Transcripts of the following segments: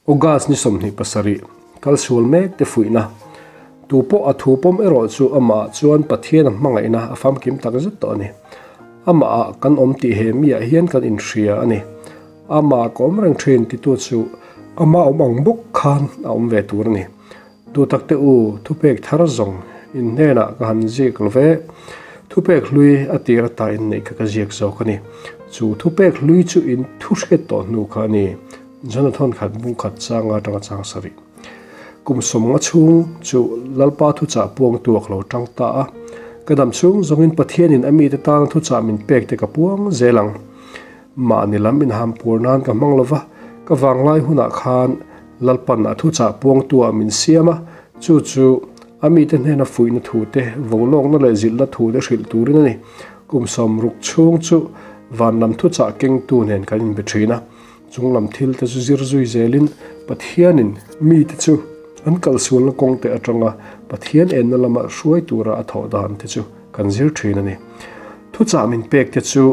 August ni 27, Kalsual mek te fuihna. Tu pawh a thu pawm erawh chu amah chuan Pathian a hmangaihna a famkim tak zet tawh a ni. Amah ah kan awm tih he miah hian kan inhria a ni. Amah ka awm reng thin titu chu ama awm ang bawk khan a awm ve tur a ni. Duhtak te u, thupek thar zawng in hnenah ka han ziak lo ve. Thupek hlui a tir ata inneih kha ka ziak zawk a ni. Chu thupek hlui chu in thu hriat tawh hnu kha a ni. Jonathan khat bung khat changa atanga chang sarih. Kum 50 chhung chu Lalpa thuchah puangtu a ka lo tang ta a. Ka dam chhung zawngin Pathianin a mite tana thuchah min pek te ka puang zel ang. Mahni lam inhampur nan ka hmang lova, ka vanglai hunah khan Lalpan a thuchah puangtuah min siam a, chu chu a mite hnena fuihna thu te, volawkna leh zilhna thu te hrilh turin a ni. Kum 60 chhung chu van lam thuchah kengtu nen kan inbe thin a, chung lam thil te chu zir zui zelin Pathianin mite chu an kalsualna kawng te atanga Pathian enna lama hruai tura a thawh dan te chu kan zir thin a ni. Thuchah min pek te chu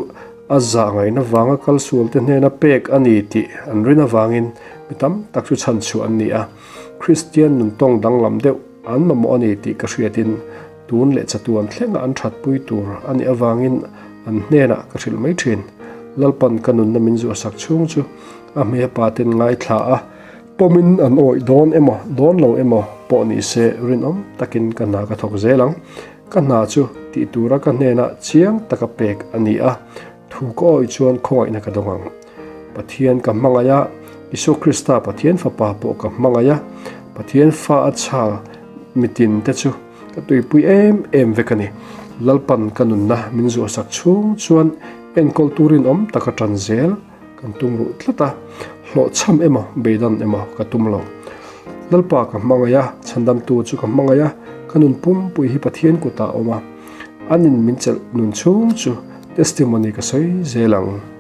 a zah ngaihna vanga kalsual te hnena pek a ni tih an rin avangin mi tam tak chu chhan chhuah an ni a. Kristian nun tawng danglam deuh an mamawh a ni tih ka hriatin tun leh chatuan thlenga an thatpui tur a nih avangin an hnenah ka hrilh mai thin. Lalpan ka nunna min zuahsak chhung chu a hmeiha pa ten ngaithla a, pawmin an awih dawn emaw dawn lo emaw pawh ni se rinawm takin ka hna ka thawk zel ang. Ka hna chu tih tura ka hnenah chiang taka pek a ni a, thu ka awih chuan khawngaihna ka dawng ang. Pathian ka hmangaih a, Isua Krista Pathian Fapa pawh ka hmangaih a, Pathian fa a chhal mitin te chu ka tuipui em em vek a ni. Lalpan ka nunna min zuahsak chhung chuan enkawl turin awm taka tan zel kan tum ruh tlat a, hlawhchham emaw beidan emaw ka tum lo. Lalpa ka hmangaih a, chhandamtu chu ka hmangaih a, ka nun pumpui hi Pathian kutah a awm a, anin min chelh nun chhung chu testimony ka sawi zel ang.